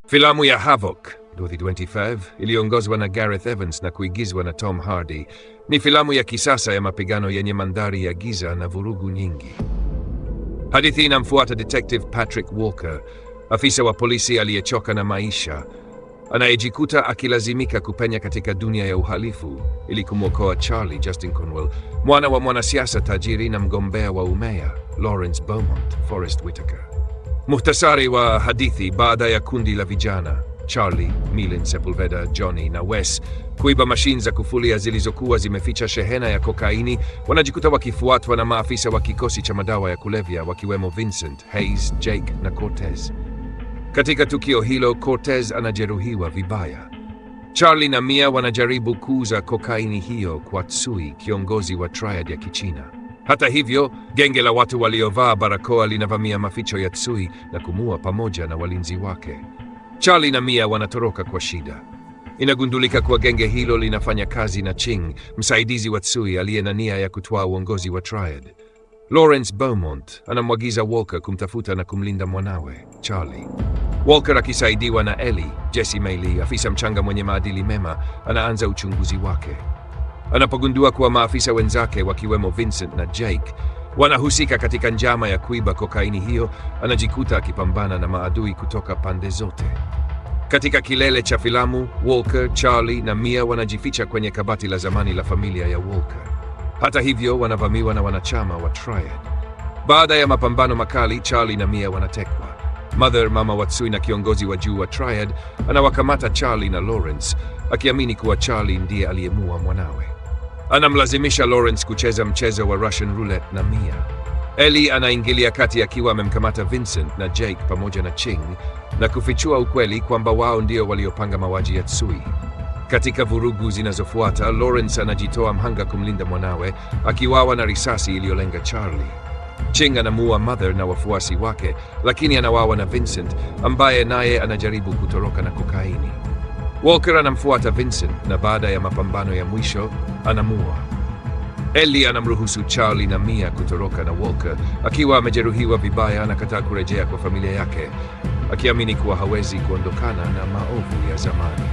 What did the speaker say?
Filamu ya Havoc 2025 iliongozwa na Gareth Evans na kuigizwa na Tom Hardy ni filamu ya kisasa ya mapigano yenye mandhari ya giza na vurugu nyingi. Hadithi inamfuata Detective Patrick Walker, afisa wa polisi aliyechoka na maisha, anayejikuta akilazimika kupenya katika dunia ya uhalifu ili kumwokoa Charlie Justin Cornwell, mwana wa mwanasiasa tajiri na mgombea wa umeya Lawrence Beaumont Forest Whitaker. Muhtasari wa hadithi: baada ya kundi la vijana Charlie, Millen Sepulveda, Johnny na Wes kuiba mashine za kufulia zilizokuwa zimeficha shehena ya kokaini, wanajikuta wakifuatwa na maafisa wa kikosi cha madawa ya kulevya wakiwemo Vincent, Hayes, Jake na Cortez. Katika tukio hilo, Cortez anajeruhiwa vibaya. Charlie na Mia wanajaribu kuuza kokaini hiyo kwa Tsui, kiongozi wa triad ya Kichina. Hata hivyo, genge la watu waliovaa barakoa linavamia maficho ya Tsui na kumua pamoja na walinzi wake. Charlie na Mia wanatoroka kwa shida. Inagundulika kuwa genge hilo linafanya kazi na Ching, msaidizi wa Tsui aliye na nia ya kutwaa uongozi wa Triad. Lawrence Beaumont anamwagiza Walker kumtafuta na kumlinda mwanawe Charlie. Walker akisaidiwa na Ellie, Jessie Mei Li, afisa mchanga mwenye maadili mema, anaanza uchunguzi wake. Anapogundua kuwa maafisa wenzake wakiwemo Vincent na Jake wanahusika katika njama ya kuiba kokaini hiyo, anajikuta akipambana na maadui kutoka pande zote. Katika kilele cha filamu, Walker, Charlie na Mia wanajificha kwenye kabati la zamani la familia ya Walker. Hata hivyo, wanavamiwa na wanachama wa Triad. Baada ya mapambano makali, Charlie na Mia wanatekwa. Mother, mama wa Tsui na kiongozi wa juu wa Triad, anawakamata Charlie na Lawrence, akiamini kuwa Charlie ndiye aliyemuua mwanawe. Anamlazimisha Lawrence kucheza mchezo wa Russian roulette na Mia. Ellie anaingilia kati akiwa amemkamata Vincent na Jake pamoja na Ching na kufichua ukweli kwamba wao ndio waliopanga mauaji ya Tsui. Katika vurugu zinazofuata, Lawrence anajitoa mhanga kumlinda mwanawe, akiuawa na risasi iliyolenga Charlie. Ching anamuua Mother na wafuasi wake, lakini anauawa na Vincent ambaye naye anajaribu kutoroka na kokaini. Walker anamfuata Vincent na baada ya mapambano ya mwisho anamuua. Ellie anamruhusu Charlie na Mia kutoroka na Walker akiwa amejeruhiwa vibaya anakataa kurejea kwa familia yake, akiamini kuwa hawezi kuondokana na maovu ya zamani.